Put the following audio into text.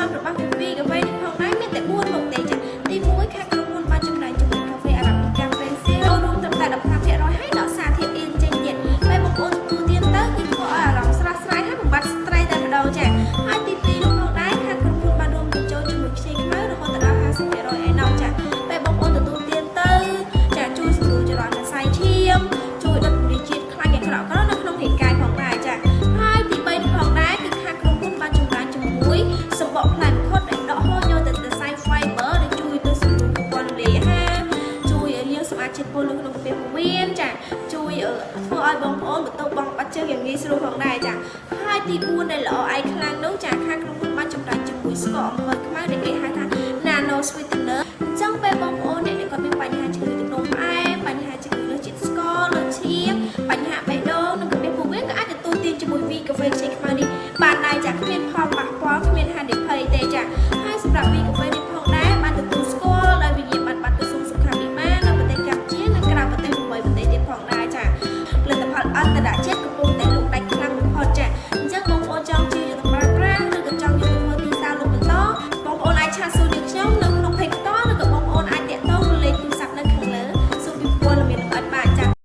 ផ្សំរបស់កាហ្វេកាហ្វេនេះផងដែរមានតែ4មុខទេចាទី1ខាងក្រុមហ៊ុនបានចម្រើនជាមួយកាហ្វេអារ៉ាប៊ីកាប្រេស៊ីលចូលរួមត្រឹមតែ15%ហើយដកសារធាតុអ៊ីនចេញទៀតពេលបងប្អូនទទួលទានទៅគឺធ្វើឲ្យអារម្មណ៍ស្រស់ស្រាយហើយបំបត្តិ stress តែម្ដងចាហើយទី2នោះផងដែរខាងក្រុមហ៊ុនបានរួមបញ្ចូលជាមួយខ្ចីខ្មៅរហូតដល់50%ឯណោះចាពេលបងប្អូនទទួលទានទៅចាជួយសម្រួលចរន្តសរសៃឈាមជួយដុតពលាជាតិខ្លាញ់អាក្រក់ៗនៅក្នុងរាងកាយផងដែរចាហើយទី3នោះផងដែរគឺខាងក្រុមហ៊ុនបានចម្រើនជាមួយសម្បកផ្លែមង្ឃុតដែលដកហូតយកទៅសរសៃ fiber ដែលជួយទៅសម្រួលប្រព័ន្ធរំលាយអាហារជួយឲ្យលាងសម្អាតជាតិពុលនៅក្នុងក្រពះពោះវៀនចាជួយធ្វើឲ្យបងប្អូនបន្ទប់បងបាត់ជើងយ៉ាងងាយស្រួលផងដែរចាហើយទី4ដែលល្អឯខ្លាំងនោះចាខាងក្រុមហ៊ុនបានចម្រើនជាមួយស្ករអំពៅខ្មៅដែលគេហៅថា Nano Sweetener អញ្ចឹងពេលបងប្អូនអ្នកដែលគាត់មានបញ្ហាជំងឺទឹកនោមផ្អែមបញ្ហាជំងឺលើសជាតិស្ករលើសឈាមបញ្ហាបេះដូងនិងក្រពះពោះវៀនក៏អាចទទួលទានជាមួយ V កាហ្វេខ្ចីខ្មៅនេះបានដែរចាគ្មានផលប៉ះពាល់គ្មានហានិភ័យទេចា។